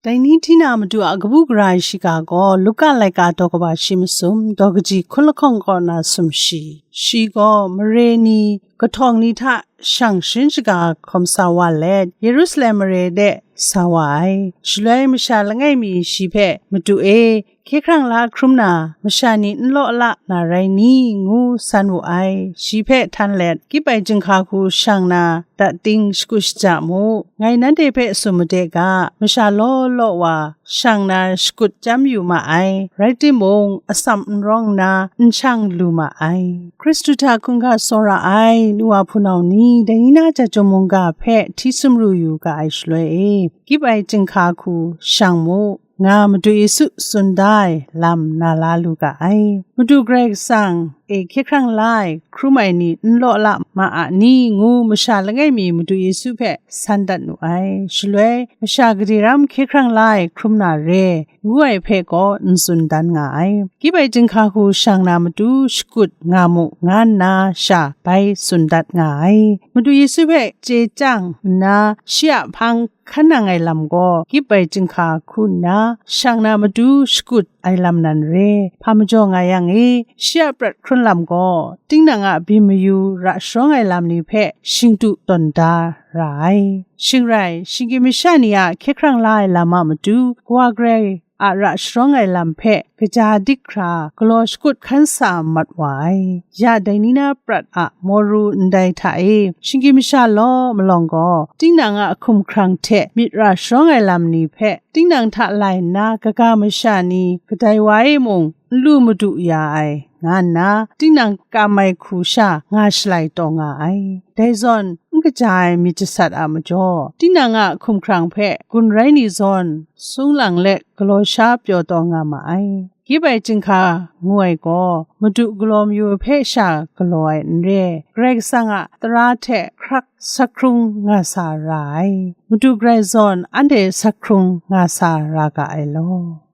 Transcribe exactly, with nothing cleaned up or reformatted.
Dai ni hti na Madu a kabu gara ai shiga gaw Luka laika daw kaba shi masum daw kaji hkun lahkawng kaw na sumshi. Shi gaw mare ni kahtawng ni hta shang sharin shaga hkawm sa wa let, Yerusalem mare de sa wa ai. Shaloi masha langai mi shi hpe, "Madu e, hkye hkrang la hkrum na, masha ni n law la na rai ni?" ngu san wu ai. Shi hpe htan let, kip ai jinghka hku shang na, dat ting shakut shaja mu. Ngai nanhte hpe tsun made ga, masha law law wa shang na shakut chyam yu ma ai, rai timung, atsam n rawng nna, n shang lu ma ai. Hkristu hta hkungga tsawra ai nu wa hpunau ni, dai ni na jajung mungga hpe hti sumru yu ga ai shaloi e, kip ai jinghka hku shang mu, nga Madu Yesu tsun da ai lam na la lu ga ai. Madu Karai Kasang e hkye hkrang la ai, hkrum ai ni n law la ma a ni? ngu masha langai mi Madu Yesu hpe san dat nu ai. Shaloi, masha gade ram hkye hkrang la ai hkrum na re, ngu ai hpe gaw n tsun dan nga ai. Kip ai jinghka hku shang na matu shakut nga mu, nga nna sha bai tsun dat nga ai. Madu Yesu hpe chye chyang nna, shi a hpang hkan nang ai lam gaw, kip ai jinghka hku nna, shang na matu shakut ai lam nan re. Hpa majaw nga yang e, shi a prat hkrun lam gaw, tinang a byin mayu ra sharawng ai lam ni hpe shingtu tawn da ra ai. Shing rai, shinggyim masha ni a hkye hkrang la ai lam a matu, Kawa Karai a ra sharawng ai lam hpe kaja dik hkra, galaw shakut hkan sa mat wa ai. Ya dai ni na prat a mawru ndai hta e, shinggyim masha law malawng gaw, tinang a hkum hkrang hte myit ra sharawng ai lam ni hpe, tinang hta lai nna kaga masha ni kadai wa e mung n lu madu ya ai, nga nna, tinang kam ai hku sha nga shalai taw nga ai. Dai zawn, n kaja ai myit jasat a majaw, tinang a hkum hkrang hpe gun rai ni zawn, sung lang let galaw sha pyaw taw nga ma ai. Kip ai jinghka ngu ai gaw, madu galaw mayu hpe sha galaw ai n re, Karai Kasang a tara hte hkrak sakhkrung nga sa ra ai. Madu Karai zawn anhte sakhkrung nga sa ra ga ai law.